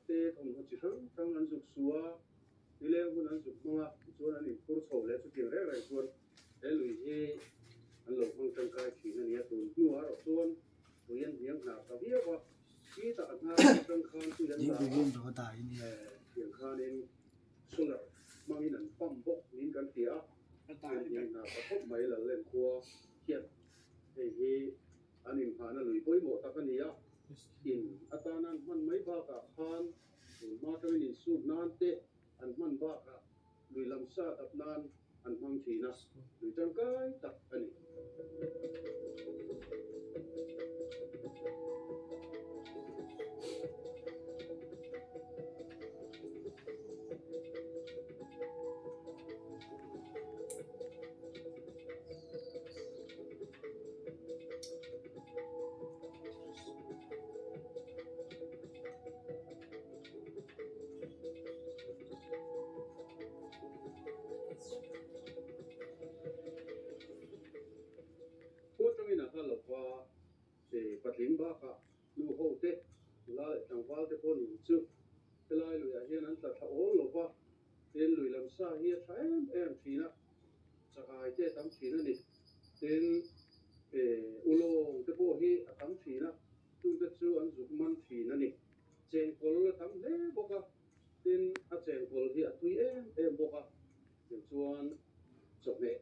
te thawmhnaw chi hrang hrang an zuk su a, nileng hun an zuk hmang a, tichuan an inphur chho leh chutiang reng reng chuan he lui hi an lo hmang tangkai thin a ni a, tun hnuah erawh chuan tui an hniang hnar ta viau a, khitah a hnar atang khan tui an dah a, tiang khanin solar hmangin an pump bawk niin kan hria a, tui an hniang hnar ta khawp mai Lallen khua hian hei hi an inghahna lui pawimawh tak a ni a, in atana an hman mai bakah khan tun hma atangin insuk nan te an hman bakah lui lam sa dap nan an hmang thin a, lui tangkai tak a ni. Khaw atangin a hla lova patling bakah nu ho te, nula leh tlangval te pawh nin chu helai luiah hian an tla thla awl lova, tin lui lam sa hi a tha em em thin a, chakai te a tam thin a ni. Tin ulawng te pawh hi a tam thin a, chungte chu an zuk man thin a ni. Chengkawl a tam hle bawk a, tin a chengkawl hi a tui em em bawk a, tichuan chawhmeh,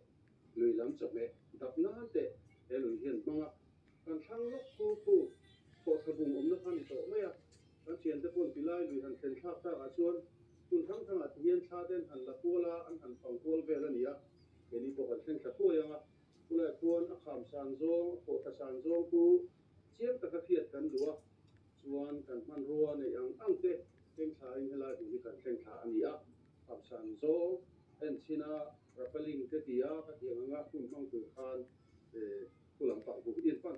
lui lam chawhmeh dap nan teh he lui hian hmang a, kan thlang lawk khu khu khawhthla bung awmna kha a ni tawh mai a, kan thiante pawn tilai lui han thlen thlak takah chuan hmun hrang hrangah ti hian thla te an han la kual a, an han fang kual vel a ni a, keini pawh kan thleng thla thuai ang a, chulaiah chuan a kham san zawng, a khawhthla san zawng chu chiang taka hriat kan duh a. Chuan kan hmanrua neih ang ang te thleng thla in helai hmun hi kan thleng thla a ni a, Khamsan zawng en chhin a rappelling te ti a ka tiang anga hmun hmang tur khan khu lampang hu in pan.